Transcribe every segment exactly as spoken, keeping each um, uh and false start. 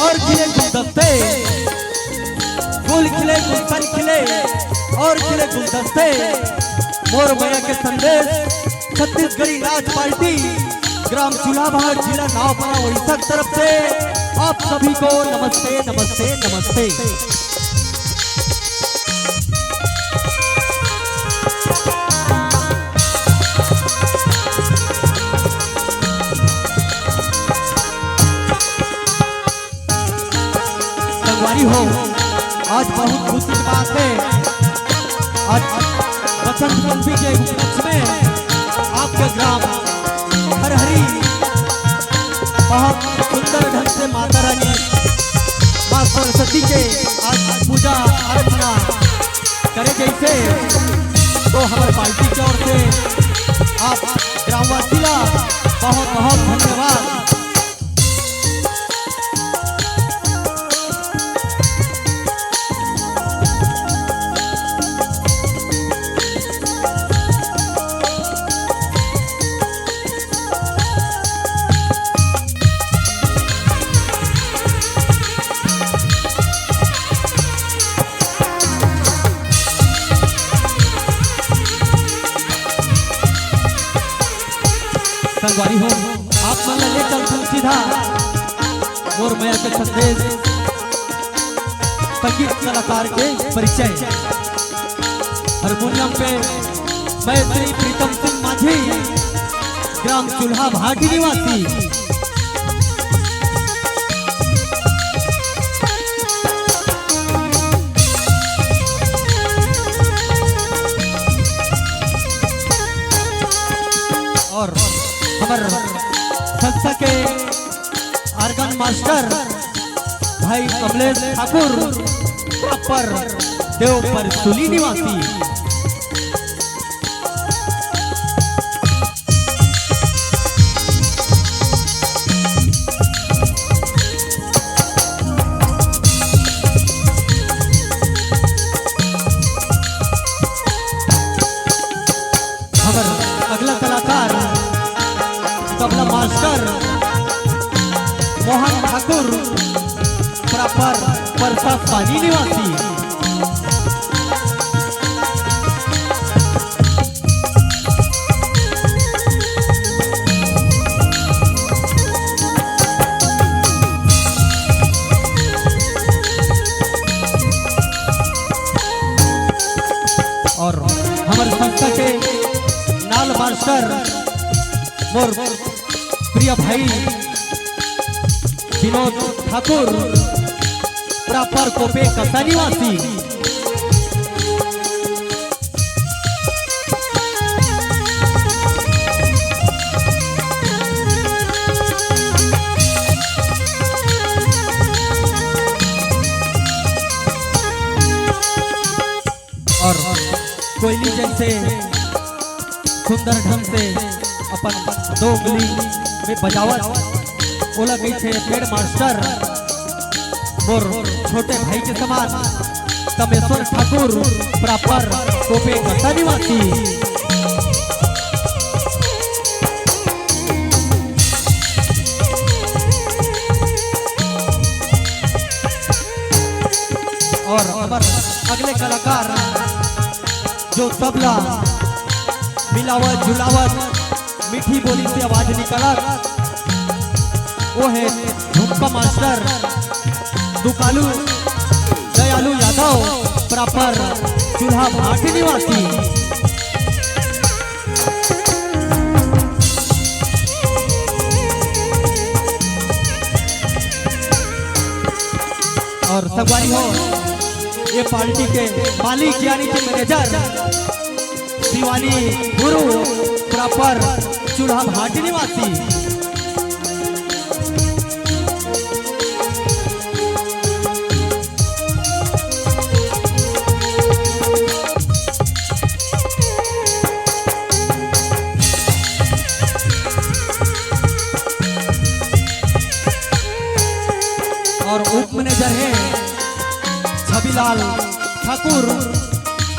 और खिले गुलदस्ते, फूल खिले, गुलशन खिले और खिले गुलदस्ते। मोर मया के संदेश, छत्तीसगढ़ी नाच पार्टी, ग्राम चूल्हा भाट, जिला नावपरा, उड़ीसा की तरफ से आप सभी को नमस्ते, नमस्ते, नमस्ते। संगवारी हो, आज बहुत खुशी की बात है। आज बसंत पंचमी के उपलक्ष्य में आपके ग्राम हरहरी बहुत सुंदर ढंग से माता रानी माँ सरस्वती के आज पूजा अर्चना करे जैसे, तो हमारे पार्टी की ओर से आप ग्रामवासी ला बहुत बहुत धन्यवाद। संगवारी हो, आप मन ला ले चलथन सीधा मोर मया के संदेश, संगीत कलाकार के परिचय। हारमोनियम पे मैं श्री प्रीतम सिंह माझी, ग्राम चूल्हा भाटी निवासी। और हमर संस्था के organ master भाई कमलेश ठाकुर, प्रॉपर देव परसुली निवासी। हमर अगला कलाकार तबला मास्टर मोहन ठाकुर, प्रॉपर परसा पानी निवासी। और हमर संस्था के नाल मास्टर मोर प्रिय भाई विनोद ठाकुर, प्रॉपर कोपे कसा निवासी। और कोयली जैसे सुंदर ढंग से अपन दो उंगली में बजावत, ओला कहिथे हेड मास्टर, मोर छोटे भाई के समान, कमेश्वर ठाकुर, प्रॉपर कोपे कसा निवासी। और हमर अगले कलाकार जो सबला मिलावत जुलावत मीठी बोली से आवाज निकालत, वो है झुमका मास्टर दुकालू दयालू यादव, प्रॉपर चूल्हा भाटी निवासी। और संगवारी हो, ये पार्टी के मालिक यानी कि मैनेजर शिवानी गुरु, प्रॉपर चूल्हा भाटी निवासी। और उप मैनेजर है छविलाल ठाकुर,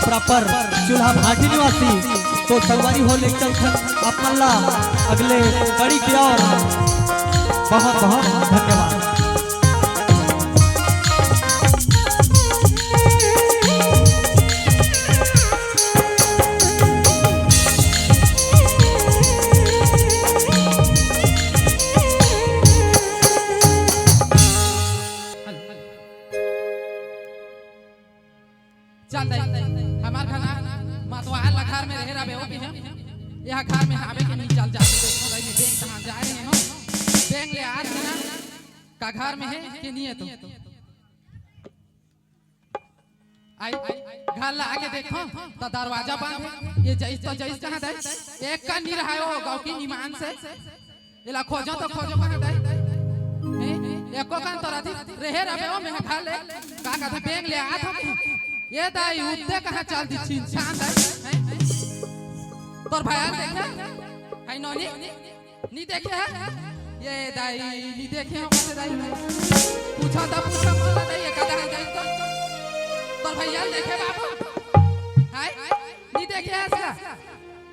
प्रॉपर चूल्हा भाटी निवासी। तो संगवारी हो, ले चलथन आप मन ला अगले कड़ी के ओर। बहुत बहुत धन्यवाद। चल दाई, हमार घर ना मतवार ला घर में रहे रहे ओ के हम। यह घर में हावे के नहीं, चल जाके देखो दाई, मैं बैंक तहाँ जाए रहे हो। बैंक ले आज ना का घर में है कि नहीं है तो। आई, घर ला आके देखो तो दरवाजा बंद है। ये जैस तो जैस कहाँ दाई, एक का नहीं रहा हो गाँव की ईमान से। एला खोजो तो खोजो कहाँ दाई। हैं? एको कन तो रहितिस, रहे रहे ओ मेहा घर ले। का कथे बैंक ले आत हो के? ये दाई उत्ते कहाँ चल दिस इंसान दाई। हैं? तोर भैया देखे? हाय नोनी? नी देखे है? ये दाई नी देखे हो कथे दाई। पूछो तो पूछो मत दाई, एक आधा दाई तो। तोर भैया देखे बाबू? हाय? नी देखे है इसका?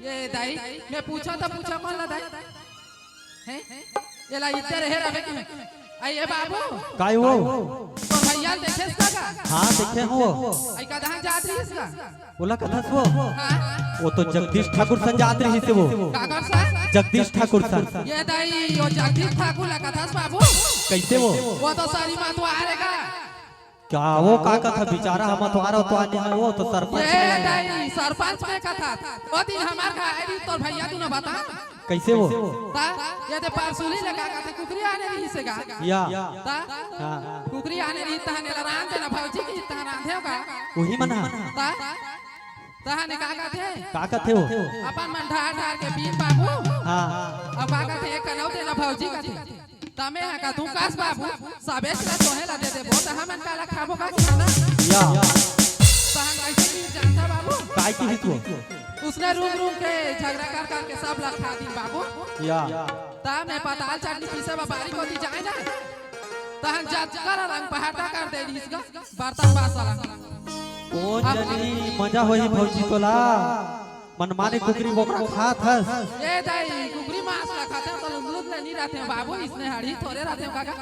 ये दाई, मैं पूछो तो पूछो कौन ला दाई? हैं? एला इधर हे रहे के। आई ए बाबू। काय वो? तोर भैया ल देखेस का का? हाँ, देखे हूँ वो। आई का दहां जात रहिस का? ओला कथस वो? हाँ। वो तो जगदीश ठाकुर सन जात रहिस वो। काकर सन? जगदीश ठाकुर सन। ये दाई, वो जगदीश ठाकुर ला कथस बाबू। कैसे वो? वो तो सारी माँ तो आ रहेगा। का वो का कथा बिचारा हम तो आ रहो तो आने है वो तो सरपंच ये है। नहीं, सरपंच में कथा। ओ दिन हमार घर आई रही तोर भैया तू ना बता। कैसे वो? ता, ये दे परसुली लगा का थे कुकरी आने रही से गा। या। ता, हाँ। कुकरी आने रही तहने ला रांध देना भौजी की तहन रांधे होगा। वही मना। ता, तहने का का थे? का का थे वो? अपन मन ढार ढार के पीन बाबू। हाँ। अब का का थे एक कनौ देना भौजी का थे। तमे ह कथू कस बाबू, सबेच ला तोहे ला दे देबो, त हमन काला खाबो का खाना? या। तहन कैसे की जानता बाबू? काय की हित वो? उसने रूम रूम के झगड़ा कर कर के सब ला खा दी बाबू। या। त मैं पताल चटनी पीसे बा बारी कोती जाए ना। तहन जतका ला रंग पहाटा कर दे दिस गा, बर्तन बासन ला। ओ अब जनी मजा होही भौजी तोला। मनमाने कुकरी बोकरा खात हस। ए दाई, कुकरी मांस ला खाते हो तो लुदलुद ले नहीं रहते हो बाबू, इसने हड़ी थोड़े रहते हो काका।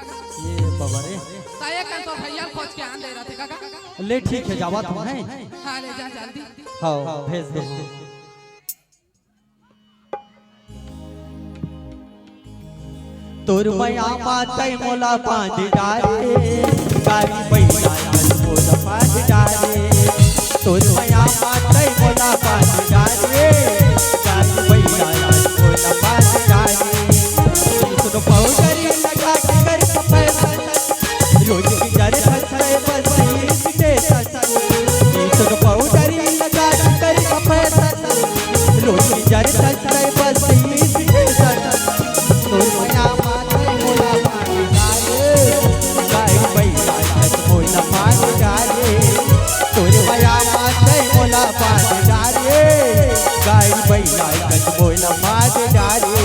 ये बाबा रे। ताये कन तो भैया खोज के आन दे रहते काका। ले ठीक है, जावा तुम है। हाँ, ले जा जल्दी। हाँ, भेज दो। तोर मया मातई मोला बांध डारे, गाड़ी बैठा मोला बांध डारे। तोर मया मातई मोला बांध डारे, गाड़ी बैठा मोला बांध डारे। सुनो पाउडरी लगा के कर फैशन, रोज की जर फंसले बस इस स्टेशन। सुनो पाउडरी लगा के कर फैशन, रोज की जर फंसले बस इस स्टेशन। तोर मया मातई मोला बांध डारे, गाड़ी बैठा मोला बांध डारे। तोर मया मातई मोला बांध डारे, गाड़ी बैठा मोला बांध डारे।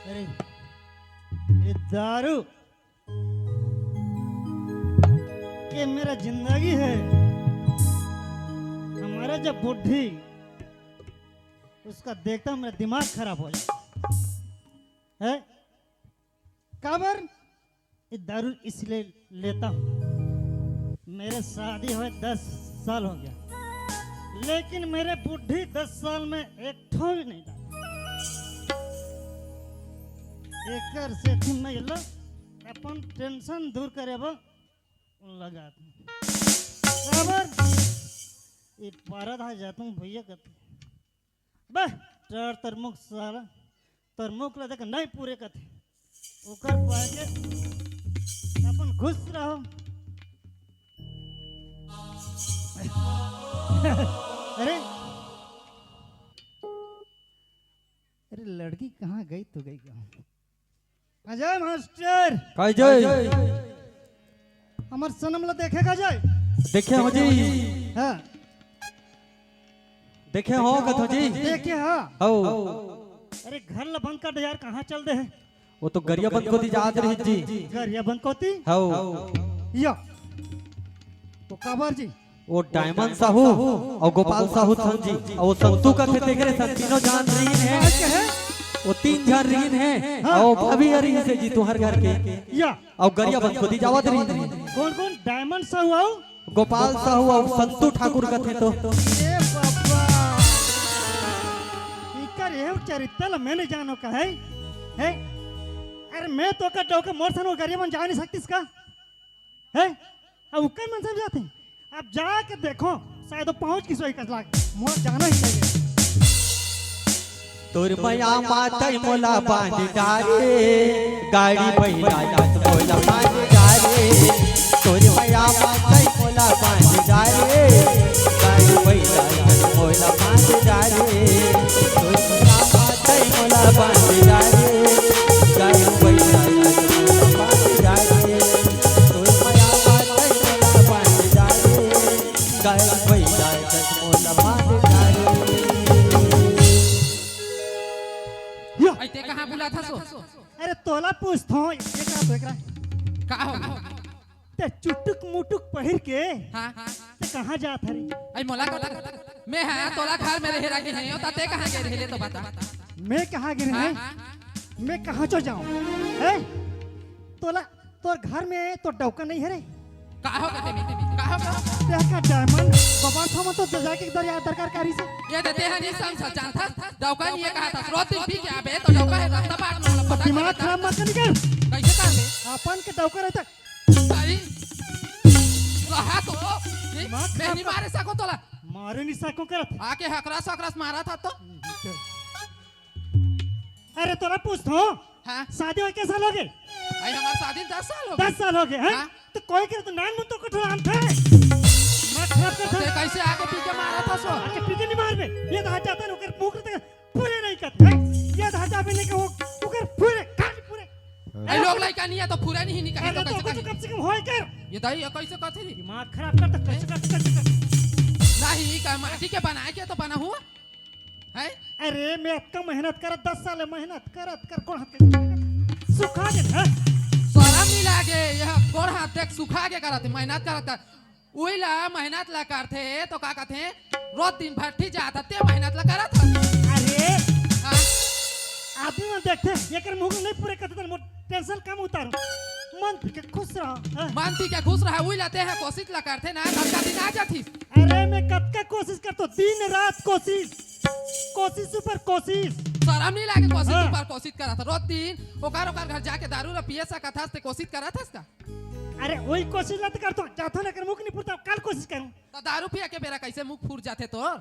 अरे, ये दारू, ये मेरा जिंदगी है। हमारा जब बुढ़ी, उसका देखता मेरा दिमाग खराब हो जाए। है? काबर? ये दारू इसलिए लेता हूँ, मेरे शादी हुए दस साल हो गया, लेकिन मेरे बुढ़ी दस साल में एक ठो भी नहीं डाला। एकर सेती मैं लो अपन टेंशन दूर करे बर लगा दूँ। काबर? ये पारा था जाता हूँ भैया कहते। बे, डर तर मुख साला, तर मुख ला देख नहीं पूरे कथे। ओकर पाके अपन खुश रहो। अरे, अरे लड़की कहाँ गई तो गई कहाँ? अजय मास्टर। काय जय? हमर सनम ला देखे का जय? देखे हो जी। हाँ। देखे हो कथो जी? देखे हा। हौ। अरे घर ला बंद कर दे यार, कहाँ चल दे है? वो तो गरिया बंद कोती जात रही जी। गरिया बंद कोती? हौ। या। तो काबर जी? वो डायमंड साहू अउ गोपाल साहू थन जी, अउ वो संतू का खेत करे सन, तीनों जान रहीन है। काय के है? वो तीन झन रहीन है। हाँ। अउ भाभी आ रही से जी तुहर घर के। या। अउ गरिया बंद कोती जावत रहीन है। कौन कौन? डायमंड साहू अउ गोपाल साहू अउ संतू ठाकुर कथे तो। ए बाबा, इकर ये चरित्र ला मैं नहीं जानो का है, है? अरे मैं तो का डौका मोर सन वो गरिया बन जा नहीं सकतीस का? है? अब उकर मन समझाते हैं। अब जाके देखो, शायद वो पहुंच की सोई कस लाग। मोर जाना ही चाहिए। तोर मया मातई मोला बांध डारे, गाड़ी बहिरा जात मोला बांध डारे। तोर मया मातई मोला बांध डारे, गाड़ी बहिरा जात मोला बांध डारे। तोर मया मातई मोला बांध डारे, गाड़ी बहिरा जात मोला बांध डारे। तोर मया मातई मोला बांध डारे, गाड़ी बहिरा जात मोला बांध डारे। या। अई ते कहाँ बुलात हस ओ? अरे तोला पूछथों, एकरा तो एकरा। का हो? ते चुटुक मुटुक पहिर के हाँ। ते कहाँ जात हरे? अई मोला का? मैं हा तोला घर में रहे रहे नहीं होता, ते कहाँ गए रहे ले तो बता। मैं कहाँ गए रहे? हाँ। मैं कहाँ चो जाऊँ? हैं? तोला तोर घर में तो डौका नहीं है रे। का हो गए तेमे? का हो गए? ते का डायमंड बाबा था, मैं तो जाके दरिया दरकार करी से। ये देते हैं नहीं समझ जानता। डौका नहीं है कहा था। रोज दिन पी के आबे तो डौका है, रास्ता बाहर में तो पता दिमाग नहीं खराब मत कर निकल। कैसे कर बे? अपन के डौका रहता। सही। रहा तो। नहीं, दिमाग मैं खराब नहीं कर। मारे सको तोला। मारे नहीं सको करत। आके हकरास हकरास मारा था तो। अरे तोला पूछथों। हाँ। शादी होय के साल हो गए? अई हमार शादी दस साल हो गए। दस साल हो गए, हैं? हाँ। तो कोई करे तो नान मुन तो कुछ नाम थे। मैं खराब कर तो ते था। कैसे आके पी के मारा था सो? आके पी के नहीं मार बे। ये तो हट जाता ना, ओकर मुंह करते पूरे नहीं करते, हैं? ये तो हटा भी नहीं कहो, ओकर पूरे, खाली पूरे। अरे लोग लइका नहीं है तो पूरा नहीं निकाल अरे तो तो कुछ कैसे कम से कम होय कर। ये दाई, ये कैसे कहते नहीं? दिमाग खराब कर तो कैसे कर, कैसे कर? नहीं, का माटी के बनाए के तो बना हुआ? हैं? अरे मैं अतका मेहनत करत, दस साल मेहनत करत कर गोड़ हाथ के सुखा गेल, हैं? शरम नहीं लागे, यह गोड़ हाथ देख सुखा के करत, मेहनत करत कर। उइला मेहनत ला करथे तो का कथे? रोज दिन भट्ठी जात हते, मेहनत ला करत हस। अरे हाँ? आदमी मन देखथे, एकर मुंह नहीं पूरे करथे, त मोर टेंशन कम उतारो। मन पी के खुश रहो, हैं? मन पी के खुश रहा, उइला ते है कोशिश ला करथे ना, कतका दिन आ जाथिस। अरे मैं कतका कोशिश करतो, दिन रात कोशिश। कोशिश ऊपर कोशिश। शरम नहीं लागे कोशिश हाँ। ऊपर कोशिश करत हस। रोज दिन ओकर ओकर घर जाके दारू ला पिए सकत हस ते कोशिश करत हस का? अरे वही कोशिश ला तो करतो, जाथो ना कर मुख नहीं फुरता, काल कोशिश करूं। तो दारू पिए के बेरा कैसे मुख फुर जाथे तोर?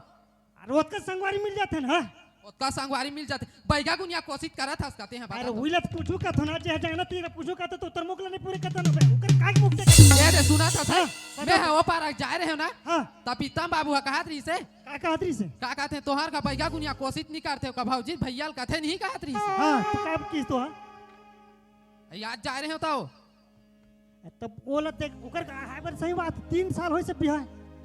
अरे ओतका संगवारी मिल जाथे ना। ओतका संगवारी मिल जाथे। बैगा गुनिया कोशिश करत हस का ते हैं बता अरे तो। वही ला तो पूछू का थो ना, जे जाना तीर पूछू का तो तोर मुख ला नहीं पूरे करता ना बे, ओकर काय मुख देखे? ये दे सुना था हाँ, सर। मैं बता। हवा पार जाए रहे हो ना? हाँ। तब पीतम बाबू हा कहत रही से। का कहत रही से? का कहते हैं, तोहार का बैगा गुनिया कोशिश नहीं करते हो का भौजी, भैया ल कथे नहीं कहत रही से। हाँ, तो का किस तो हाँ? याद जाए रहे हो तो? तब ओला देख, ओकर का है बर सही बात, तीन साल होइस बिहा।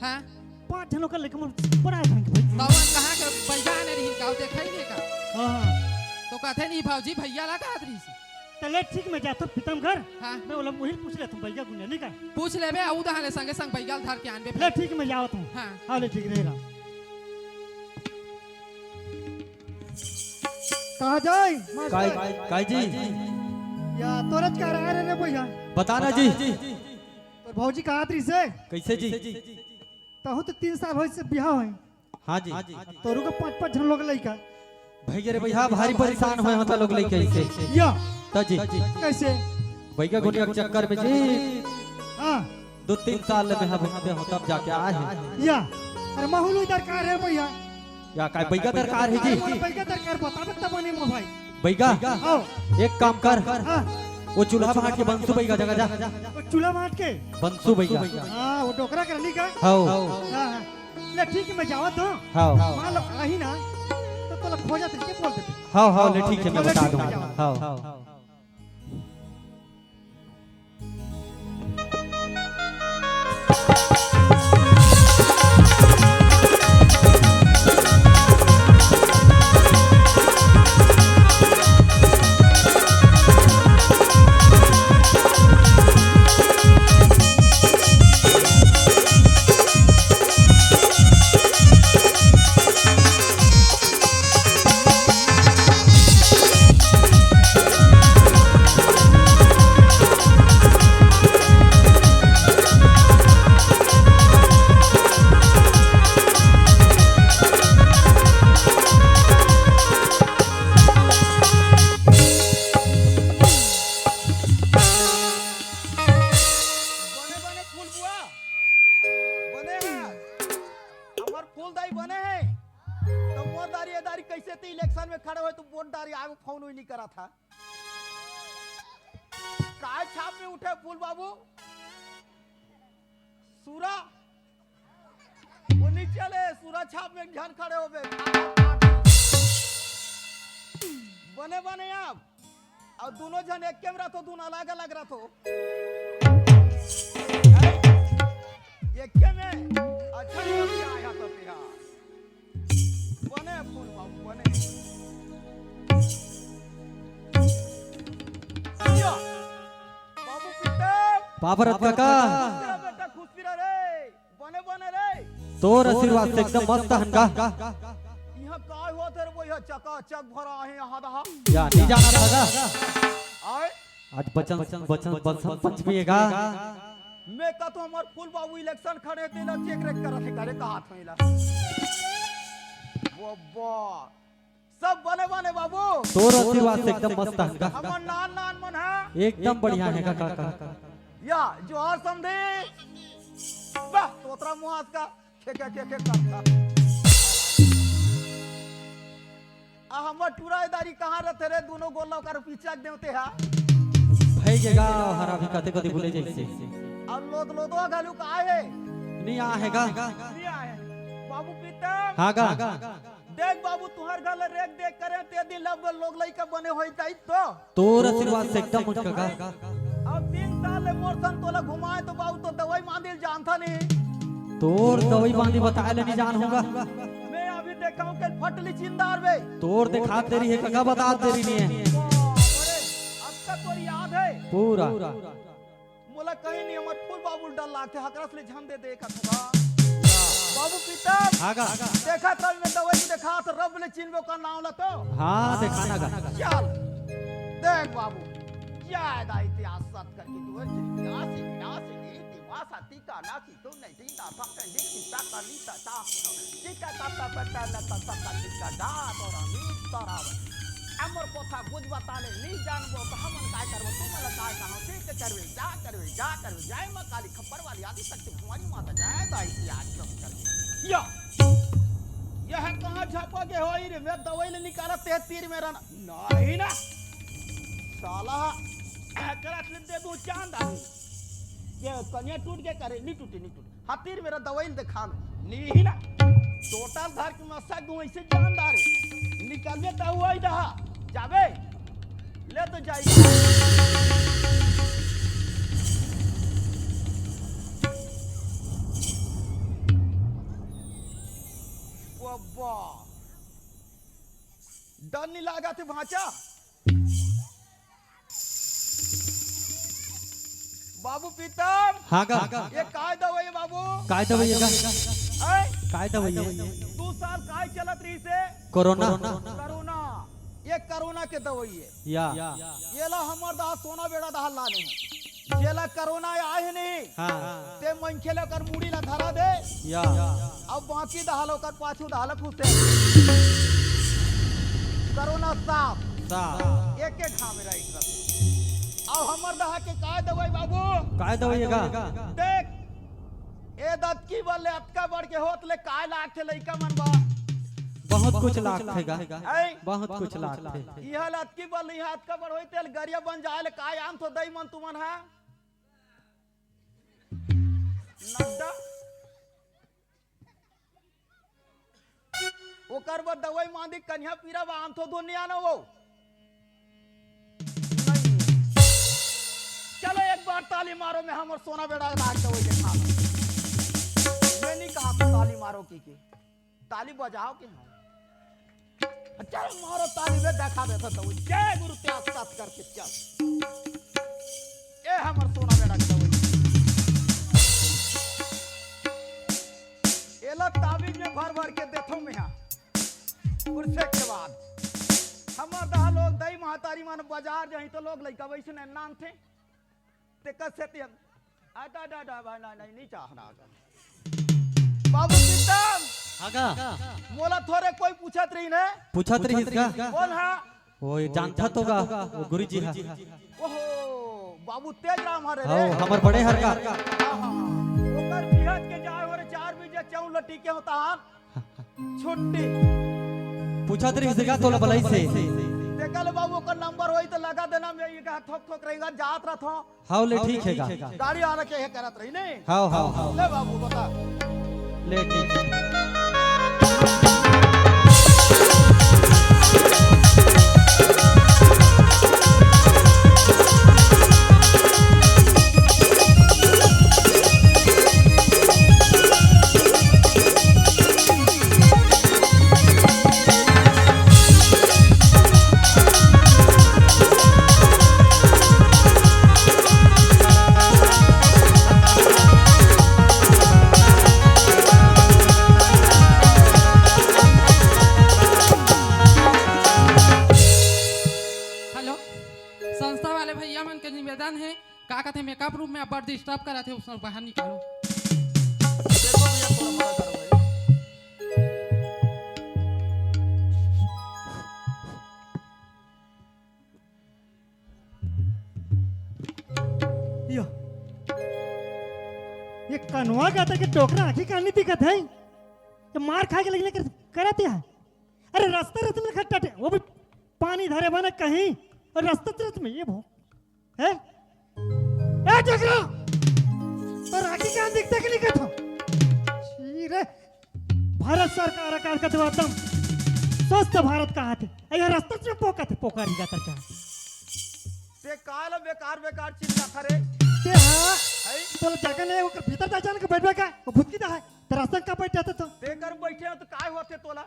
हाँ। पांच झन ओकर लेके मोर बड़ा है भाई। तवन कहाँ के बैगा आने रही का, देखे ही नहीं का? हाँ, हाँ। तो कहते नहीं भौजी, भैया ला कहत रही से। तले ठीक, मैं जाथों पीतम घर। हाँ। मैं ओला वही पूछ लेथों, बैगा गुनिया नहीं का? पूछ लेबे, अउ दहा ले संगे संग बैगा ल धर के आनबे। ले ठीक, मैं जावत हूँ। हाँ। हाँ, ले ठीक, रहे रहा। कहाँ जाए, मास्टर? काय, काय जी? या, तोरज का रहा रे, रे भैया। बताना जी। तोर भौजी कहत रही से? कैसे जी? तहु तो तीन साल होइस बिहा होय। हाँ जी। तोरू का पांच, पांच झन लोग लइका। भैया रे भैया, भारी परेशान होय होता लोग लइका से। या। त जी। कैसे? बैगा गुनिया के चक्कर में जी। हाँ। दो तीन साल में हम घूमते हो तब जाके आए हैं। या। अरे माहौल इधर का रे भैया? या काय बैगा दरकार है जी? अरे, बैगा दरकार बताबे तब बने मो भाई। बैगा? आओ। एक काम कर। हाँ। वो चूल्हा भाट के बंसू बैगा जगह जा। वो चूल्हा भाट के? बंसू बैगा। हाँ, वो डोकरा के रहनी का? हाँ। हाँ, हाँ। ले ठीक है, मैं जावत हूँ। हाँ। मान लो आही ना, तो तोला खोजत रही के बोल देते। हाँ, हाँ, ले ठीक है, मैं चलो, बता ठीक है, दूंगा। जाओ। हाँ। उठे फूल बाबू। सूरा, वो नीचे ले, सूरा छाप में झन खड़े होबे। बने बने आप। अउ दूनों झन एके में रथो, दूनों अलग अलग रथो। एके में अच्छा नहीं आया तो तेरा। बने फूल बाबू, बने। या, बाबू पीतम। पापरत काका। खुश रह बेटा, खुश रह रे। बने बने रे। तोर आशीर्वाद से एकदम मस्त हन गा। इहाँ काय होत हे रे, वो इहाँ चकाचक भरा हे इहाँ दहा। या, नहीं जाना दादा। आए? आज बचन, बचन, बचन पंचमी हे गा। मैं का तो हमर फूल बाबू इलेक्शन खड़े हे, तेला चेक रेक करत हे, करे कहा थोइला। वो बा। सब बने बने बाबू। तोर आशीर्वाद से एकदम मस्त हे गा। हमर नान नान मन हे। एकदम बढ़िया हे गा काका। या, जोहार समधी। वाह, तोतरा मुआस का। खे, खे, खे, खे करता। आ हमर टुरा ए दारी कहाँ रथे रे? दूनों गोल्ला ओकर पीछा के देवते हा। भई गे गा, हरा भी कते कते भूले जइसे। अउ लोद लोदो घलू का हे? नहीं आ हे गा। नहीं आ हे। बाबू पीतम। हाँ गा। देख बाबू, तुहर घर ले रेख देख करे, ते दिन लब लोग लइका बने होई जाई तो। तोर आशीर्वाद से एकदम उठ गा। अब तीन साल ले मोर संग तोला घुमाए तो बाबू तो दवाई मांदिल जानथा नहीं। तोर दवाई मांदी बताए ले नहीं जान होगा। मैं अभी देखा हूँ के फटली चिंदार बे। तोर देखा देरी हे, कका बता देरी नहीं हे। अरे, अब तक तोर याद हे? पूरा। मोला कहीं नहीं, हमर फूल बाबू डर लागथे, हकरस ले झन दे दे कथुआ। बाबू पीतम। हाँ गा। देखा तब मैं दवाई देखा तो रब ले चिन्हबो का नाम ला तो। हाँ, देखा ना गा। चल। देख बाबू, या दाई ते आसत करके तू है, जिंदा सी, ना सी, नी, दिवा सा, टीका ना सी, तू नहीं, जिंदा सा, कंडी, सीता, कली, ता, ता, टीका, ता, ता, ता, ता, ता, ता, ता, टीका, जा, तोरा, नी, तोरा, अमर कोथा, गुज बताले, नी जानबो, तो हमन काय करबो, तू मला काय कहो, ठीक करबे, जा करबे, जा करबे, जय माँ काली, खप्पर वाली, आदि शक्ति, कुंवारी माता, जय दाई की आश्रम करबे। या, यह कहाँ झापा के होई रे, मैं दवाई ले निकाला, ते तीर मेरा ना, नहीं ना, साला, करत ले दे दू चांद आदमी। ये कनिया टूट के करे, नहीं टूटे, नहीं टूटे। हातिर मेरा दवाई देखान, नहीं ना। टोटल धर के मसा गो ऐसे जानदार। निकल में तो हुआ ही रहा। जाबे? ले तो जाई। बाबा। डर नहीं लागा थे भांचा? बाबू पीतम। हाँ गा। ये काय दवाई हे बाबू? काय दवाई हे गा? ऐ? काय दवाई हे? दू साल काय चलत रहिसे? कोरोना। कोरोना। ये कोरोना के दवाई हे। या। येला हमर दहा सोना बेड़ा दहा लाने हे। जेला कोरोना आए हे नहीं? हाँ। ते मनखे ला कर मुड़ी ला धरा दे। या। अब बाकी दहा ला ओकर पाछू दहा ला खुसे। कोरोना साफ। साफ। एक एक घामे रही सब। अब हमर दहा के काय दवाई बाबू? काय दवाई हे गा? देख, ए दतकी बल ले अतका बढ़ के होत ले काय लागथे लइका मन बा? बहुत कुछ लागथे गा। हैं? बहुत कुछ लागथे। इहा ले अतकी बल ले इहा अतका बढ़ होई तेल गरिया बन जाए ले काय आन तो दई मन तुमन हा? नड्डा। ओकर बर दवाई मांदी कन्या पीरा बा आंथो दुनिया न वो। नहीं। चलो एक बार ताली मारो, मैं हमर सोना बेड़ा राख दवाई देखा। मैं नहीं कहा तो ताली मारो की के। ताली बजाओ के हम। चल मारो ताली में देखा देता तो जय गुरु त्याग साथ करके चल। ए हमर सोना बेड़ा के दवाई। एला ताबीज में भर भर के देथो मैं हा। उरसे के बाद हमर दहा लोग दई महतारी मन बाजार जाही तो लोग लइका वैसे नान थे। ते कस से ते आ, डा, डा, डा, भाई, ना, नहीं, नहीं चाहना अगर। बाबू प्रीतम। हाँ का? मोला थोरे कोई पूछत रही ने। पूछत रही इसका? कौन हा? वो जानता तो गा, वो गुरु जी हा। ओहो, बाबू तेज राम हरे रे। हाँ, हमर बड़े हर का। हाँ, हाँ, हाँ। ओकर बिहत के जाए हो रे चार बजे चाउर लटी के होता हन। छुट्टी। पूछत रही इसका तोला बलाई से। ते कल बाबू ओकर नंबर होई त लगा देना, मैं ये कहा थोक थोक रहेगा, जात रहत हो। हाव ले, ठीक हे गा। गाड़ी आना के हे करत रही नहीं। हाव, हाव, हाव। ले बाबू बता। ले, ठीक हे। हेलो, संस्था वाले भैया मन के निवेदन हे, का कथे, मेकअप रूम में अब्बड़ डिस्टर्ब करत हे, उसको बाहर निकालो। देखो भैया, थोड़ा मना करो भाई। यो, ये कनवा का था कि डोकरा आँखी कान नहीं दिखत हे? ये मार खा के लगले कर, करत हे। अरे रास्ता रथ में खट्टा टे, वो भी पानी धरे बने कहीं, और रास्ता रथ में ये भो, हैं? ए डोकरा, तोर आँखी कान दिखथे कि नहीं कथो? छी रे, भारत सरकार का, का तो एकदम स्वस्थ भारत का हाथे। ए, ये रास्ता से पोका थे, पोका रिंगा तर का। ते काला बेकार, बेकार चिल्ला खरे। ते हाँ, है? बोल जगह नहीं, ओकर भीतर जा जान के बैठबे का, वो भुतकी दा है। ते रास्ता का बैठ जाते तो। ते कर बैठे हो तो काय होते तोला?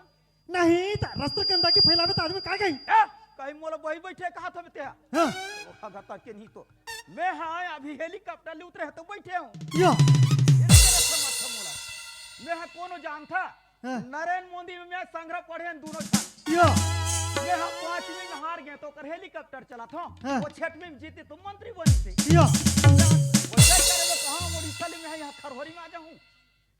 नहीं, त रास्ता गंदगी फैलावे त आदमी का गई? ए, कहीं मोला बही बैठे कहा था ते? हाँ। ओ, खबर तक के नहीं तो। मैं हाँ अभी हेलीकॉप्टर ले उतरे है तो बैठे हूँ। यो। ये तेरा समझ था मोला। मैं हाँ कोनो जान था? हाँ। नरेंद्र मोदी में मैं संग्रह पढ़े हैं दोनों साल। यो। मैं हाँ पांचवी में हार गए तो कर हेलीकॉप्टर चला था। हाँ। वो छठवीं में जीते तो मंत्री बनी थे। यो। वो क्या करे वो कहाँ उड़ीसा ले मैं यहाँ खरहोरी में आ जाऊँ।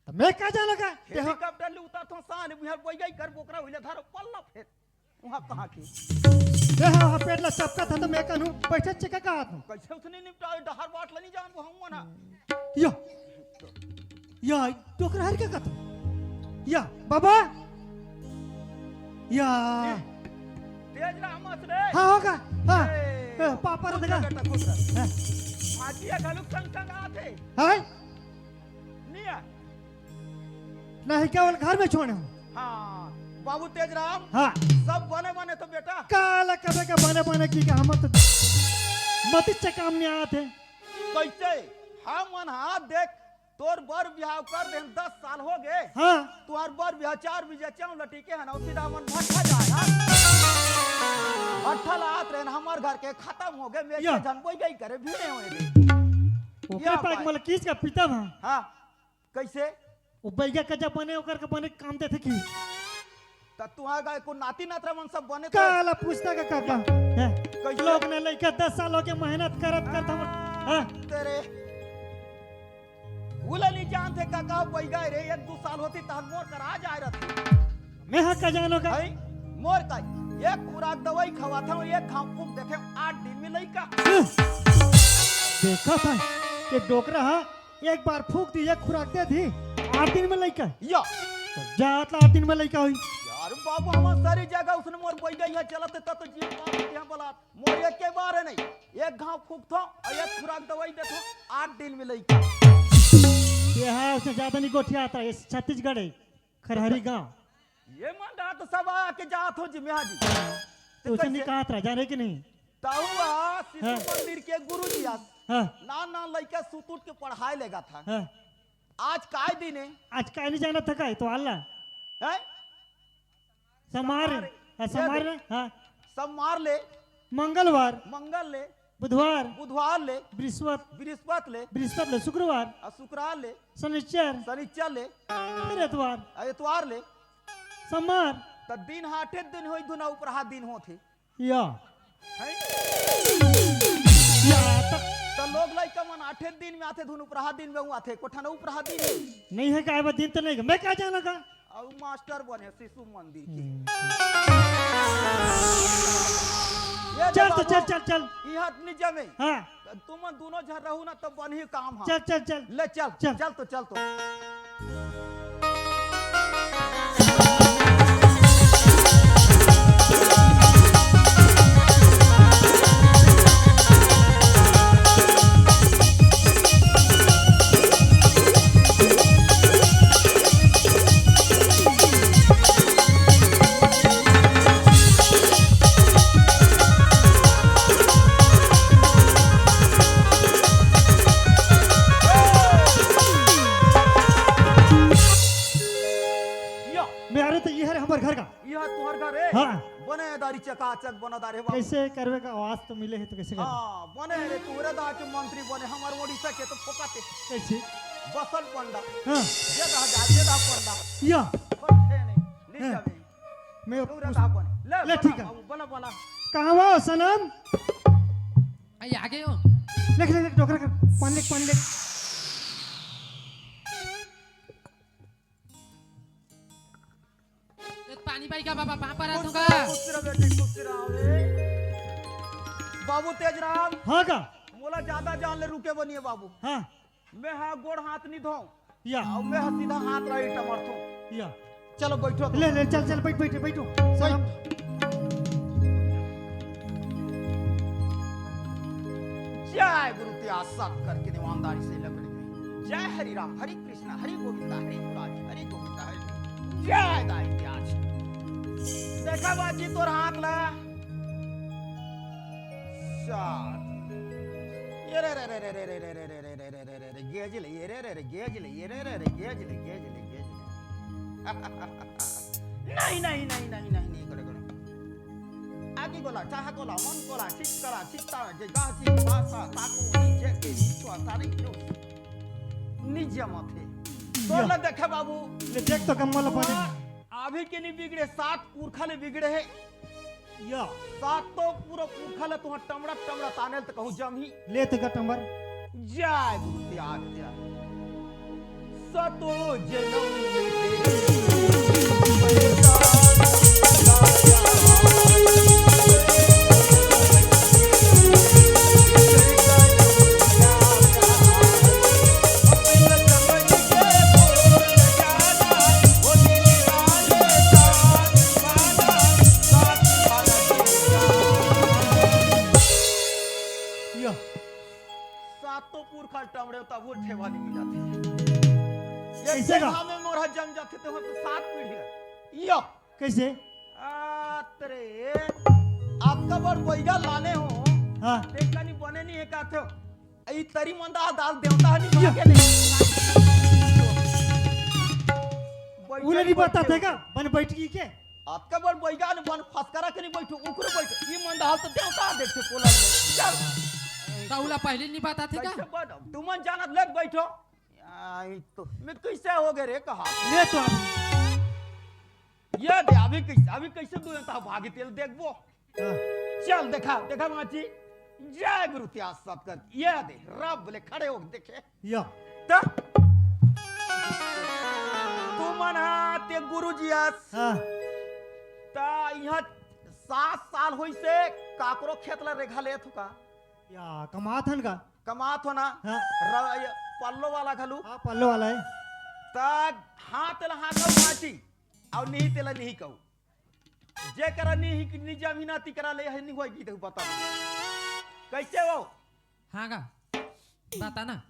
त मैं का जाना का? तेहा हेलीकॉप्टर ले उतार थो साले, मुहर बोई गई कर बोकरा होइले धारो पल्ला फेर। वहाँ कहाँ की? तेहा हा पेट ला चपका था तो मैं कहूँ, पैसे चेक का हाथ में। कैसे उसने निपटा, डहार बाट ला नहीं जान वो हम ना। या, या, डोकरा हर क्या कहता? या, बाबा? या। तेज राम आस रे। हाँ, होगा। हाँ। ए, ए, पापा रे खुश देखा। रह बेटा, खुश रह। हाँ। भाटिया घलुक संग संग आथे। हाँ? नहीं आ। नहीं, केवल घर में छोड़े हूँ। हाँ, बाबू तेजराम। हाँ। सब बने बने तो बेटा। काला कबे के बने बने की का, हम तो मती चकाम नहीं आते। कैसे? हम मन हाथ देख, तोर बर बिहाव कर देन, दस साल हो गए। हाँ। तुहार बर बिहाव चार बीजा चांव लटी के हन, अउ सीधा मन भट्ठा जाए, हाँ? भट्ठा ला आत रहे न, हमार घर के खत्म हो गए, मेरे या। के जन बोई गई करे, भीड़े होए रे। ओकरे या पाक भाई। मतलब किस का पीता था? हाँ। कैसे? वो बैगा का जब बने, ओकर के बने काम देथे की? त तुहार गाय को नाती नातरा मन सब बने तो काला पूछता का काका? हैं? कैसे? लोग ने लइका दस साल हो गए मेहनत करत करत हम, हाँ? तेरे उला नहीं जानते काका, बैगा रे, एक दो साल होती तहन मोर करा जाए रहती। मैं हाँ का जानो का? है? मोर का एक खुराक दवाई खवात हूँ, एक घाव फूंक देथे, आठ दिन में लइका। देखा था, ये डोकरा हा, एक बार फूंक दी, एक खुराक दे दी, आठ दिन में लइका। या। तो जात ला आठ दिन में लइका हुई। यार बाबू, हमार सारी जगह उसने मोर बैगा यहाँ चलत है, तब तो जीव बाप यहाँ बोला, मोर एक के बार है नहीं, एक घाव फूंक थो, और एक खुराक दवाई दे थो, आठ दिन में लइका। ये है, उसने ज्यादा नहीं गोठिया था, ये छत्तीसगढ़ है। खरहरी गांव। ये मन रहा तो सब आके जात हो जी, मैं हाजी। तो तो उसे कैसे? नहीं कहा था, जाने कि नहीं? ताऊ आ शिशु हाँ। मंदिर के गुरु जी आस। हाँ। नान नान लइका सुत उठ के पढ़ाई लेगा था। हाँ। आज काय दिन है? आज काय नहीं जाना था काय तो आला? हैं? समार, समार। हाँ, ये समार दे। हाँ। समार ले। मंगलवार। मंगल ले। बुधवार। बुधवार ले। बृहस्पत। बृहस्पत ले। बृहस्पत ले। शुक्रवार। आ शुक्रवार ले। शनिचर। शनिचर ले। फिर एतवार। आ एतवार ले। सोमवार। त दिन हाटे दिन होई, दुना उपरहा दिन होथे। या। हैं? या, त त लोग लइका मन आठे दिन में आथे, धुन उपरहा दिन में आथे, कोठा न उपरहा दिन में। नहीं है का, दिन तो नहीं है। मैं का जाना का? अउ मास्टर बने शिशु मंदिर के। हम्म। ये चल तो देखो, चल, चल, चल। इहाँ नहीं जमे। हाँ। तुमन दोनों झन रहू ना, तब बनही काम हा। चल, चल, चल। ले चल, चल। चल तो, चल तो। रे, हाँ। बने दारी चकाचक बना दारे बाबू। कैसे करबे का आवाज तो मिले हे तो कैसे करबे? हाँ, बने रे, तोरे दा के मंत्री बने, हमर ओडिशा के तो फोकट हे। कैसे? बसल पंडा। हाँ। जे दा जा, जे दा पंडा। या। बस हे नहीं, नहीं हाँ। जाबे। मैं तोरे पूछ- दा बने। ले, ले, बना ठीक है। बाबू, बना, बना। कहाँ हो सनम? आई आगे हो। लेक, लेक, लेक, डोकरा कर। पान लेक, पान लेक। ए, पानी पाई का बाबा, पाँव परा खुश दूंगा। रहो, खुश रहो बेटी, खुश रहो रे। बाबू तेजराम। हाँ का? मोला ज्यादा जान ले रुके बनिए बाबू। हाँ। मैं हाँ गोड़ हाथ नहीं धोऊं। या। अब मैं हाँ सीधा हाथ ला ईटा मारथूं। या। चलो बैठो। ले, ले, चल, चल, बैठ, बैठ, बैठो। बैठ। सलाम। जय गुरु त्याग सत करके ईमानदारी से लकड़ी में। जय हरि राम, हरि कृष्णा, हरि गोविंदा, हरि मुरारी, हरि गोविंदा, हरि जय दाई त्याग। देखा बाजी तोर हाथ ला। साथ। ये रे रे रे रे रे रे रे रे रे रे रे रे रे रे गेज ले, ये रे रे रे गेज ले, ये रे रे रे गेज ले, गेज ले, गेज ले। नहीं, नहीं, नहीं, नहीं, नहीं, नहीं, करे, करे। आगी गोला, चाहा गोला, मन गोला, चित कला, चित्ता, जे गासी, भाषा, ताको, जे के, विश्वास, तारीख, जो। निज मथे। तो या। ले देखे बाबू। ले देख तो कम वाला पानी। अभी के नहीं बिगड़े, सात पुरखा ले बिगड़े है। या। सातों पूरा पुरखा ले तुहां टमड़ा टमड़ा तानेल त कहूं जमही। ले ते का टमर। जय गुरु त्याग जय। सतो जनम में तेरी या। सातों पुरखा टमड़े तब वो ठेवा नहीं मिला थे। ये कैसे का? ठेवा में मोर हा जम जाथे तो, तो सात पीढ़ी है। यो। कैसे? आ, तेरे, आपका बर बैगा लाने हो। हाँ। देख का नहीं बने नहीं है का थे। ई तरी मंदा दाल देवता नहीं बना के नहीं। बैठा उले नहीं बैठा बता थे का? बन बैठ गई के? अतका बड़ बैगा ने बन फसकरा के नहीं बैठो, उकरे बैठो। ई मंदहाल तो देवता देखते पोला में। चल। त उला पहले नहीं बताथे का? कैसे बन? तुमन जानत लग बैठो। आई तो मैं कैसे हो गए रे कहा? ले तो अभी। ये दे, अभी कैसे, अभी कैसे दो ता भागी तेल देखबो। हाँ। चल देखा, देखा माची। जय गुरु त्याग सतगुरु। ये दे, रब ले खड़े हो देखे। या। त तुमन हा ते गुरुजी अस। हाँ। त इहाँ सात साल होइसे काकरो खेत ला रेघा लेत हो का? या, कमात हन का? कमात हो ना? हाँ। र-, ये पल्लो वाला घलू? हाँ, पल्लो वाला है। त हाँ तेला हाँ कहू माटी, अउ नहीं तेला नहीं कहू। जे करा नहीं, नहीं जमीन आती करा ले है, नहीं होई की तो बता। कैसे हो? हाँ गा, बता ना।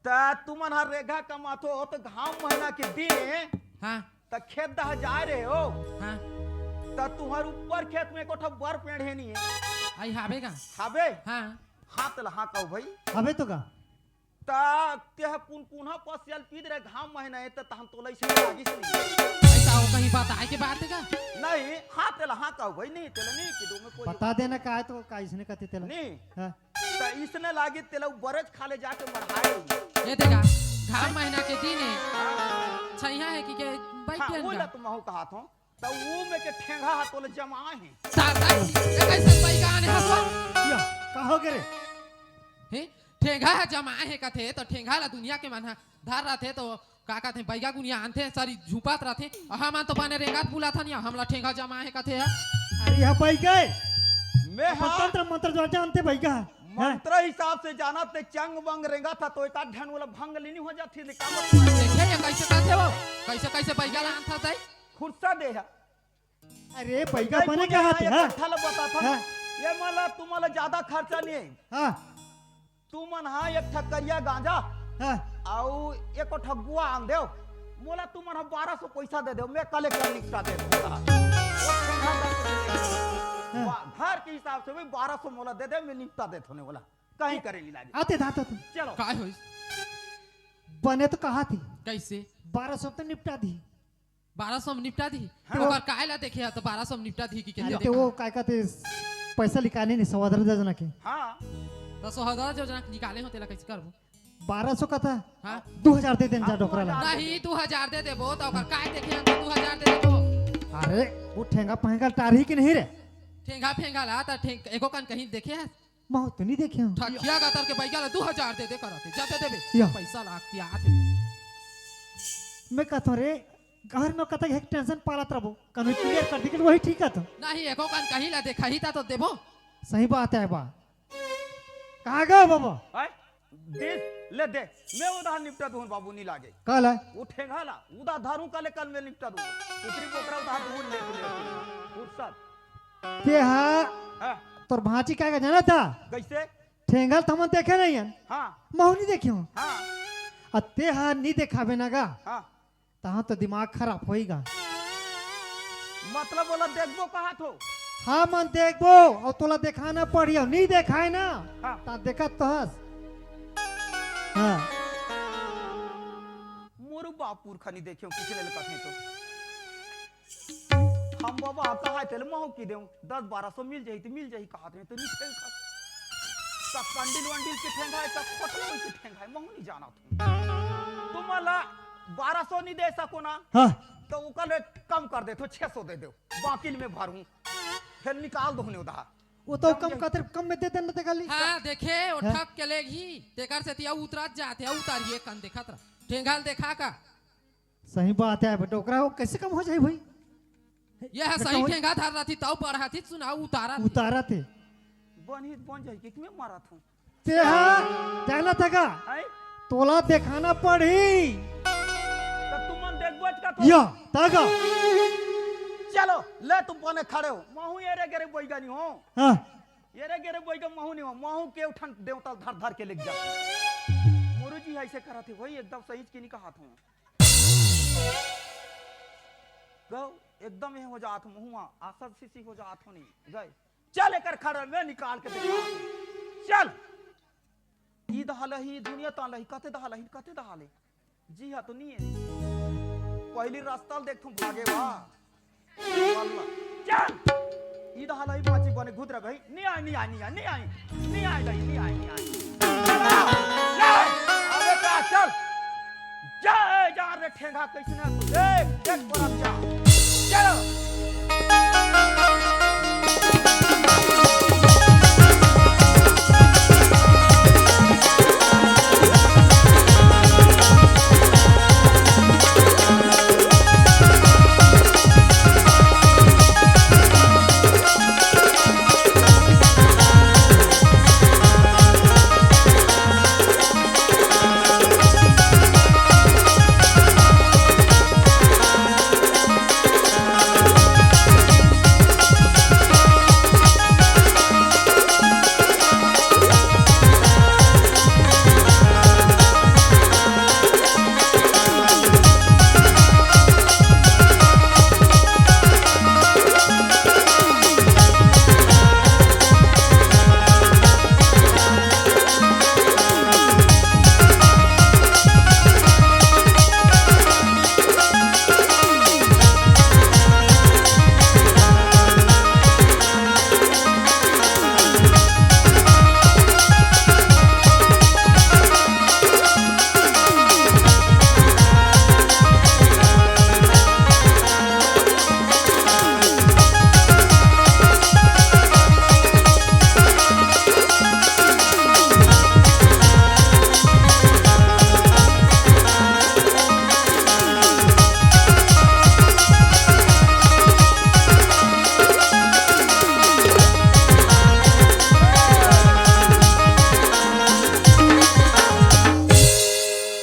त तुमन हर रेघा कमाथो त घाम महीना के दिन हाँ। त खेत दह जाए रहे हो। हाँ। त तुहर ऊपर खेत में एको ठो बर पेड़ है नहीं है। आई हावे गा। हावे? हाँ। हाँ तला हाँ कहू भाई। हावे तो का? त तेह पुनपुना पसियल पीद रहे घाम महीना है त तहन तोला इसे लागिस नहीं। ऐसा हो कहीं बात आए के बात है का? नहीं, हाँ तेला हाँ कहू भाई, नहीं तेला नहीं कि दो में कोई बता देना का है तो का इसने कहते तेला। नहीं। हाँ। त इसने लागे तेला उ बरज खा ले जाके मढ़ाए। ये देखा, घाम महीना के दिन है। हाँ। छैया है कि के बैठ हाँ, गया वो ना। ला तो महू कहा था। त वो में के ठेंगा हा तोले जमाए है। साला, ये कैसे बैगान है हसवा? या, का हो गे रे? हे, ठेंगा हा जमाए है कथे, तो ठेंगा ला दुनिया के मन हा धर रहा थे तो का कहते हैं, बैगा गुनिया आनते हैं, सारी झुपात रहते हैं। और हम तो बने रेंगात बुला था नहीं, हमला ठेंगा जमा है कहते हैं। अरे, यह बैगा है। मैं अपन हाँ। तंत्र मंत्र जो जानते बैगा। हैं? मंत्र हिसाब से जाना ते चंग बंग रेंगा था तो एक आध ढन वाला भंग लेनी हो जाती थी, काम देखे ये कैसे कहते हो, कैसे, कैसे बैगा ला आनता था? खुर्सा दे है। अरे, बैगा बैगा बने गुनिया कहा थे, एक हाँ? कट्ठा ला बता था। हाँ। ये मला तुम्हाला ज्यादा खर्चा नहीं है। हाँ। तुमन हा एक ठक करिया गांजा हाँ। अउ एक ठक गुआ आन देव, मोला तुमन हा बारह सौ पैसा दे देव, मैं कलेक्टर निपटा दे दूंगा। हाँ। वा-, घर के हिसाब से भी बारह सौ मोला दे दे, मैं निपटा दे थोने वाला। कहीं करे लीला जी। आते था तो तुम। चलो। काय होइस? बने तो कहा थी। कैसे? बारह सौ तो निपटा दी। बारह सौ में निपटा दी। हाँ। ओकर काय ला देखे ह, तो बारह सौ में निपटा दी कि के अरे, देखे? तो वो काय कहते, पैसा निकाले नहीं, सहोदर योजना के। हाँ। तो सहोदर योजना के निकाले हो, तेला कैसे करबो? बारह सौ का था। हाँ। दो हजार दे देन जा हाँ, डोकरा ला। दो हजार। नहीं, दो हजार दे देबो, तो ओकर काय देखे ह, तो दो हजार दे देबो। अरे, वो ठेंगा फैंगा टारही कि नहीं रे? ठेंगा फैंगा ला, त ठेंग-, एको कन कहीं देखे ह? महूँ तो नहीं देखे हूँ। ठकिया गतर के बैगा ला दू हजार दे दे करत हे, जा दे देबे। या। पैसा लागती आत हे। मैं कहत हूँ रे, घर में कतक एक tension पालत रहबो, कभी clear कर दिखे वही ठीक है तो। नहीं, एको कन कहीं ला देखाही ता तो देबो। सही बात है बा। कहाँ गए बाबा? आय, दिस, ले दे, मैं उधार निपटा दूँ बाबू, नहीं लागे। का ला? वो ठेंगा ला, उधार धारू का ले कल मैं निपटा दूँ। कुतरी बोकरा उधार दूँ, ले, ले, ले। फुर्सत। ते हा, हाँ। तोर भांची का, का जाना था? कैसे? ठेंगा ल त हमन देखे नहीं हन। हाँ। महूँ नहीं देखे हूँ। हाँ। आ ते हा नहीं देखाबे ना गा। हाँ। तहाँ तो दिमाग खराब होई गा। मतलब ओला देखबो कहा थो? हाँ, मन देखबो, और तोला देखाना पड़ी, और नहीं देखाए ना, हाँ। ता देखत तो हस। हाँ। मोरू बाप पुरखा नहीं देखे हूँ, किसी ने कथे तो। हम बाबा कहा तेल महू की देऊं, दस बारह सौ मिल जाही तो मिल जाही, कहा थे तो नहीं ठेंगा। सब कंडिल वंडिल के ठेंगा है, सब खोटलो के ठेंगा है, महू नहीं जाना तुम। तुम मला बारह सौ नहीं दे सको ना, हाँ। तो ओकर ले कम कर दे, तो छह सौ दे दो, बाकी मैं भरूं, फिर निकाल दो उधार। वो तो जम कम जाही। कतर कम में दे देना ते खाली। हाँ, देखे, वो हाँ। ठग के लेगही, तेकर से तिया उतरत जाते, उतारिए कन देखत रह। ठेंगा ल देखा का? सही बात है बेटा, ओकरा वो कैसे कम हो जाए भाई? ये है बेटा सही वही ठेंगा धर रहा थी, तब बढ़ा थी, सुनाओ उतारा थी। उतारा थे। बन ही बन जाए कि मैं मारा था। ते हा, जाना था का? हैं? तोला देखाना पड़ी। तो तुमन देखबो का तो? या, तागा। चलो, ले तुम बने खड़े हो। महू ये रे गेरे बोईगा नहीं हो। हाँ। ये रे गेरे बोईगा महू नहीं हो। महू के उठन देवता धर धर के लेके जा। मोरू जी ऐसे करत हे भाई, एकदम सही की नहीं कहा था। गौ, एकदम ये हो जात हो, महुआ, आसर सीसी हो जात हो नहीं। गए। चल एकर खड़ा मैं निकाल के देखा। चल। ई दहालही, दुनिया तालही, कते दहालही, कते दहाले। जी हाँ, तो नहीं है। पहली रास्ता देख तुम भागे बा। वल्ला। चल। ई दहालही बाची बने घुदरा गई। नहीं आए, नहीं आए, नहीं आए, नहीं आए। नहीं आए, नहीं, नहीं आए, नहीं आए। चला, ले, अबे का चल। जा, ए, जा रे ठेंगा, कैसे ना तू? देख, देख पर अब जा। चलो।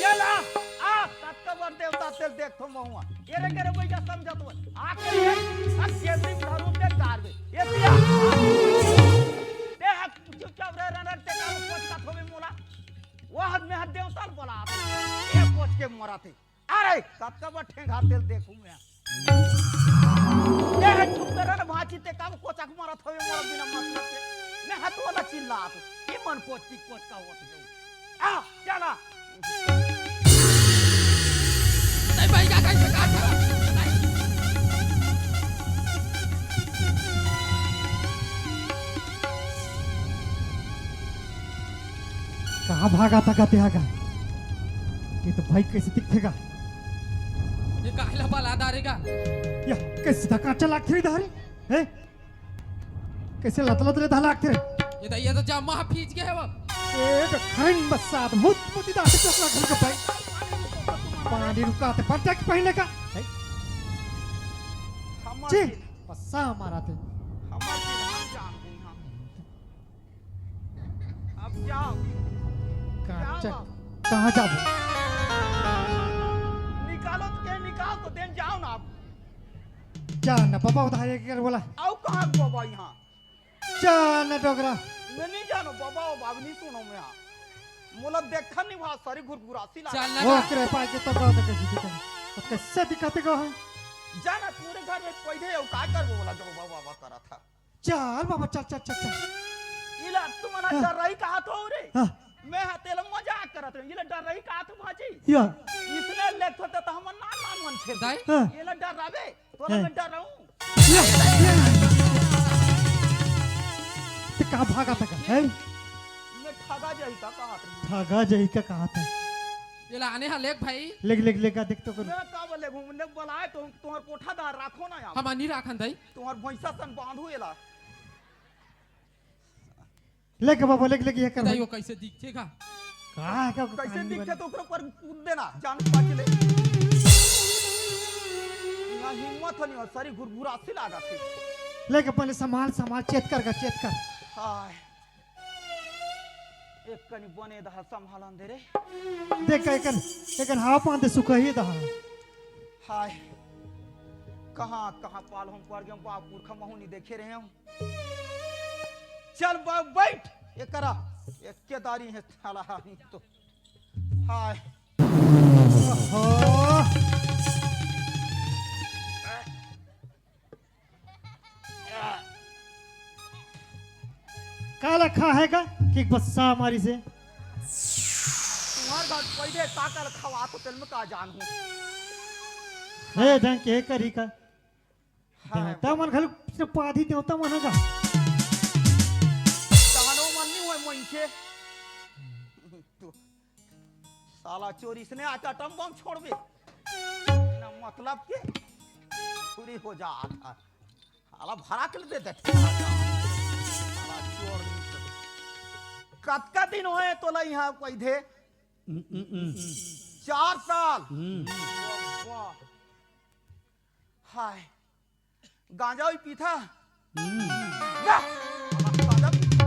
चला, आ, कतका बड़ देवता तेल देख थो महुआ। एरे गेरे बैठा समझत हो। आके ये, आ केवरी धरू ते गारबे। ये दिया। ते हक चुपचाप रह, रह, रह, ते काम कोच का थोबे मोला। वह में हाथ देवता बोला। ये कोच के मोरा थे। अरे, कतका बड़ ठेंगा तेल देखूं मैं। ए, चुप कर रे, भांची ते का कोचक मारत हवे मोर बिना मतलब के। मैं हाथ वाला चिल्लात। ई मन कोच की कोच का होत है। आ, चला। नहीं भाई, क्या कहीं से काट रहा? नहीं। अब हागा तका ते हागा। ये तो भाई कैसे दिखथेगा? ये काहे ला बला डारेगा? या कैसे तका चला खरीदारी? हैं? कैसे लत लत ले धाला आखिर? ये तो, ये तो जम्मा फीज के है वो। ए, तो खरंग बस्सात, मुत मुती दाते चोकला घर के भाई। पानी रुका ते पंटा की पहले का। हैं? हमर जी, दिन। बस्सा मारा ते। हमर दिन हम जान गई हम। अब जाओ। कहाँ जाओ चा-, बाबू। कहाँ जाबो? निकालो तो के निकाल तो देन जाओ ना आप। जा ना बाबा, उधार एक कर बोला। आओ कहाँ बाबा यहाँ? जा ना डोकरा। मैं नहीं जानो बाबा, वो बाबू नहीं सुनो मैं यहाँ। मोला देखा नहीं वहाँ सारी घुरघुरासी लागा। चल ना वो का। करे पाए के तो बात कैसे दिखा? तो कैसे दिखाते को हम? जाना पूरे घर में पैदे हो, का करबो बोला जो बाबा बाबा करा था। चल बाबा, चल, चल, चल, चल। इला तुमन हाँ। डर्राई कहा थो रे? हाँ। मैं हा तेला मजाक करत रहे। इला डर्राई कहा थो भाजी? या। इसने लेत होते तो हमन नान नान मन छे। दाई? हाँ। इला डर्राबे? तोला हाँ। मैं डर्राऊं। या, या। ते का भागा था का, हैं? मैं ठगा जाई का कहा था? ठगा जाई का कहा था? इला आने हा लेग भाई। लेग, लेग, लेग, देख तो कर। मैं का बोले घूमने बुलाए तो तुम्हार कोठा दार राखो ना यार। हम नहीं राखन दाई। तुम्हार भैंसा सन बांधू एला। लेके बाबा, लेके, लेके ये कर दाई, भाई। वो कैसे दिखेगा? का है, का कैसे कहानी दिखे बना? तो ओकरे ऊपर कूद देना, जान पाच ले। यहाँ हिम्मत नहीं हो, सारी घुरघुरासी लागा थे। लेके पहले संभाल, संभाल, चेत कर का, चेत कर। हाय। एक कनी बने दहा संभालन दे रे। देख, एक कन, एक कन हवा पान दे सुखही दहा। हाय। कहाँ, कहाँ पाल हम पड़ गए, बाप पुरखा महू नहीं देखे रहे हम। चल बा-, बैठ, एकरा, एक केदारी है साला, अभी तो। हाय। ओहो। काला खा है का? कि बस्सा मारी से। तुम्हार घर पहले का काला खवा तो तेल में का जान हूँ। हे धन के करी का? हाँ, देवता मन घलो से पाधी देवता मन का। तहनो मन नहीं हुए मन के। तू साला चोर इसने आके atom bomb छोड़बे। ना मतलब के पूरी हो जा था। साला भरा के दे दे। साला चोर। कतका दिन होए तोला यहाँ कोई दे? हम्म, हम्म, हम्म। चार साल। हम्म। वाह। हाय। गांजा भी पीथा? हम्म। ना। गांजा पीथा।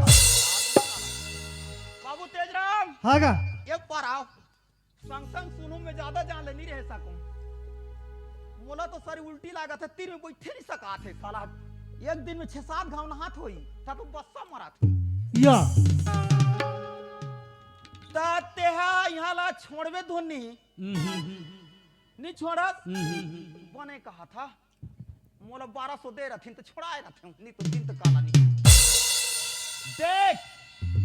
बाबू तेजराम। हाँ गा। ये पर आओ। संग संग सुनू, मैं ज्यादा जान ले नहीं रह सकूं। मोला तो सारी उल्टी लागत है, तीर में बैठे नहीं सकात है साला। एक दिन में छह सात घाव नहात होई, ता तो बस्सा मरात होई। या। ता तेहा यहाँ ला छोड़बे धुन नहीं। हम्म, हम्म, हम्म। नहीं छोड़त। हम्म, हम्म, हम्म। बने कहा था, मोला बारह सौ दे रथिन तो छोड़ाए रथिन, नहीं तो दिन तो काला नहीं। देख,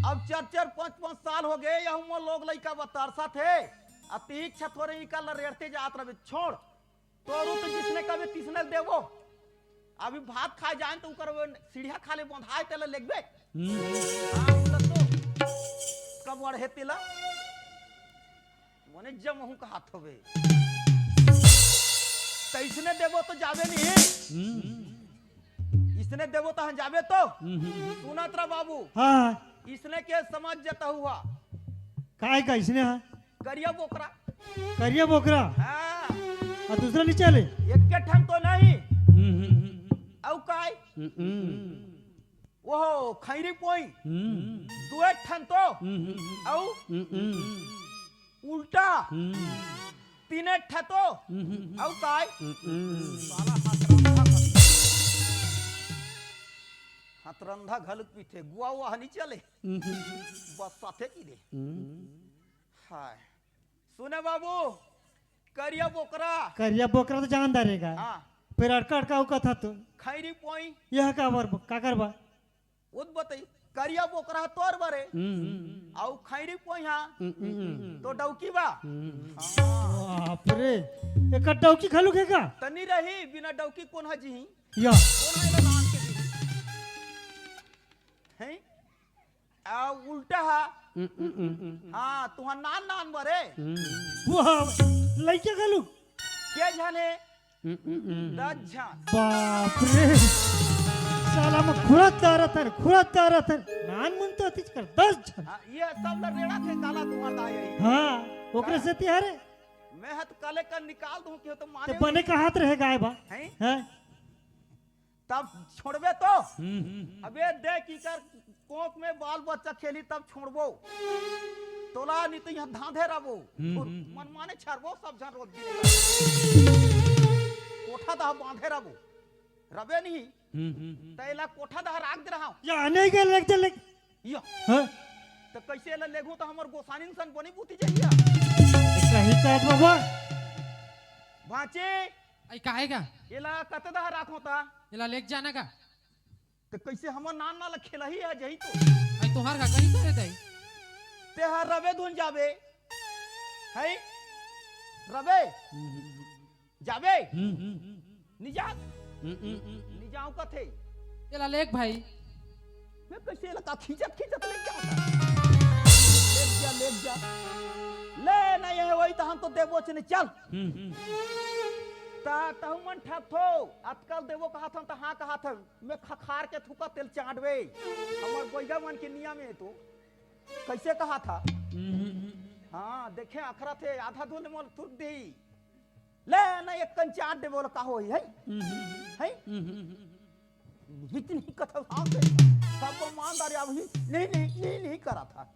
अब चार चार पाँच पाँच साल हो गए, यहू मोर लोग लइका बतरसा थे। अब तीक छथोरे निकाल रेड़ते जात रहे, छोड़। तोरू तो जिसने कभी तिसने देवो। अभी भात खा जाए तो उकर वो सीढ़िया खाले बंधाए तेला लेगबे। हम्म। हाँ, बोला तो। कब बढ़े तेला? मने जमहू का हाथ होवे। तैसने देबो तो जाबे नहीं। हम्म। इसने देबो तो हम जाबे तो। हम्म। सुनत रह बाबू। हाँ। इसने के समझ जता हुआ। काय का इसने हाँ? करिया बोकरा। करिया बोकरा? हाँ। और दूसरा नहीं चले? एक के ठन तो नहीं। हम्म, हम्म, हम्म। औ काय? हम्म, हम्म। ओहो, खैरी पोई। हम्म। दुए ठन तो। हम्म, हम्म, हम्म। औ? हम्म, हम्म। उल्टा। हम्म। तीने ठा तो। हम्म, हम्म, हम्म। अउ काय? हम्म, हम्म। साला हथरंधा कर। हथरंधा घलुक पीथे, गुआ उआ ह नी चले। हम्म, हम्म। बस साथे की दे। हम्म। हाय। सुने बाबू, करिया बोकरा। करिया बोकरा तो जानदार हे गा। हाँ। फिर अड़का अड़का उका था तू। खैरी पोई। यह का बर, का करबा? उत बताई, करिया बोकरा ह तोर बरे। हम्म। अउ खैरी पोइहा हम्म, हम्म, हम्म। तो डौकी बा। हम्म। हाँ। बाप रे, एकर डौकी घलुक हे का? तनी रही, बिना डौकी कोन ह जीही? या। कोन ह एला लान के जीही? हैं? अउ उल्टा हा। हम्म, हम्म, हम्म, हम्म। हाँ, तुहर नान नान बरे। हम्म। वाह, लइका घलो। के झन हे? हम्म, हम्म, हम्म। दस झन। बाप रे। साला में खुरत दारत हन, खुरत दारत हन। नान मुन तो अतिच कर, दस झन। हाँ, ये सब ल रेड़ा थे काला तुहर दाई। हाँ, ओकरे हाँ। सेती हरे। मैं हत काले कर निकाल दूं कि हो तो माने ते बने कहात रहे गाय बा। हैं? हैं? तब छोड़बे तो? हम्म, हम्म, हम्म। अबे देख इकर कोख में बाल बच्चा खेली तब छोड़बो। तोला नहीं तो यहाँ धांधे रबो। हम्म, हम्म, हम्म। मन माने छरबो सब झन रोज दिन। कोठा दहा बांधे रबो। रबे नहीं। हम्म, हम्म, हम्म। त एला कोठा दहा राख दे रहा हूँ। या नहीं गए लेग चल लेग। या। हाँ? त कैसे एला लेगू त हमर गोसानिन सन बनी बूती जइया। सही कहत बाबा। भांची। आई काहे का? एला कते दहा राखो ता? एला लेग जाना का? त कैसे हमर नान नाला खेलही आ जही तो? आई तोहार का कहीं करे दाई? ते हर रबे धुन जाबे। है? रबे? जाबे? हम्म, हम्म, हम्म। नी जात? हम्म, हम्म, हम्म। नी जाऊं कथे। एला लेग भाई। मैं कैसे एला का खींचत खींचत लेग जाऊं? लेग जा, लेग जा। ले नहीं है वही तो हम तो देबो चने चल। हम्म, हम्म। ता तहु मन ठग थो। अतकल देबो कहा था त हाँ कहा था। मैं खखार के थुका तेल चाटबे। हमर गोइगा मन के नियम है तो। कैसे कहा था? हम्म, हम्म, हम्म। हाँ, देखे अखरा थे आधा धुन मोल तुर्क दे। ले ना एक कन चाट दे बोल का होई है? हम्म, हम्म, हम्म। है? हम्म, हम्म, हम्म। हित नहीं कथा साहब से। सब ईमानदारी अब ही नहीं, नहीं, नहीं, नहीं करा था।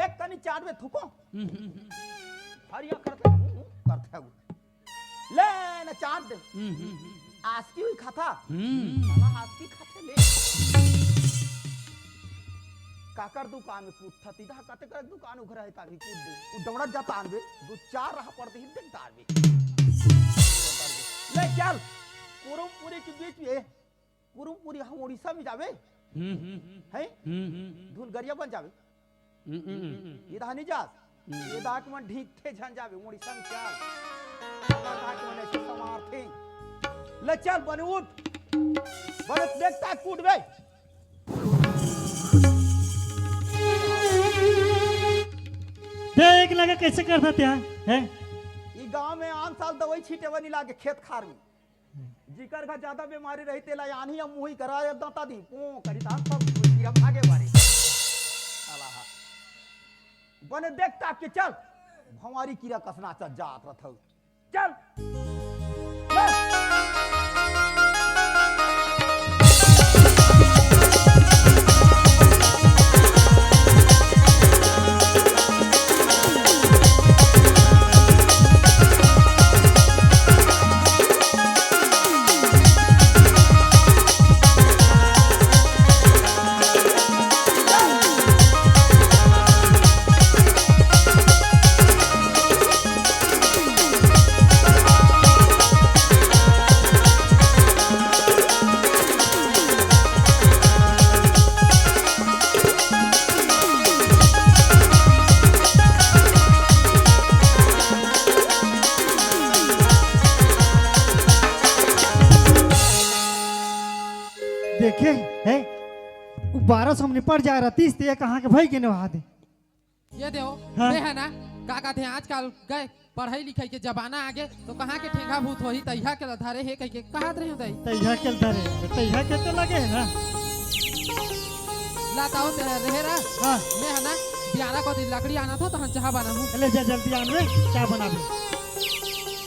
एक कनी चाट में थुको। हम्म, हम्म, हम्म। हर या करते हूँ, करते हूँ। ले ना चाट दे। हम्म, हम्म, हम्म। आज की हुई खाता। हम्म। साला आज की खाते ले। काकर दुकान में कूद था, तीधा कते कर दुकान उघरा है ताकि कूद दे। वो दौड़त जाता आनबे, दो चार राह पड़ते ही देखता आनबे। ले चल, कुरुमपुरी के बीच में, कुरुमपुरी हम उड़ीसा में जाबे, हम्म, हम्म, हम्म। है? हम्म, हम्म, हम्म। धुलगरिया बन जाबे। हम्म, हम्म, हम्म। ये दहा नहीं जास। हम्म। ये दहा के मन ढीक थे झन जाबे, उड़ीसा में चल। हमार दहा के मन ऐसे समार थे। ले चल, बने उठ। बने देखता कूदबे। देख लगा कैसे करता त्या, हैं? ई गांव में आन साल दवाई छीटे बनी लागे खेत खार में। जिकर घर ज्यादा बीमारी रही, तेला आनही या मुही करा या दांता दी, पों करी ता सब कीरा भागे बारी। साला हा। बने देख ताक के चल, भंवारी कीरा कस नाचत जात रथौ। चल। देखे, हैं? उ बारह सौ में निपट जाय रहतिस, ते कहाँ के भई के नवा दे। ये देव, हाँ। मैं है ना, का कहते हैं, आजकल गए पढ़ाई लिखाई के जमाना आगे, तो कहाँ के ठेंगा भूत होही, तैहा के ल धरे हे कहिके कहत रहे हो दाई। तैहा के ल धरे, तैहा के तो लगे है ना। लाताओ ते रहे रा, हाँ। मैं है ना, बियारा को दिन लकड़ी आना था, तो हम चाह बना हूँ। ले जा जल्दी आन रे, चाह बना दे।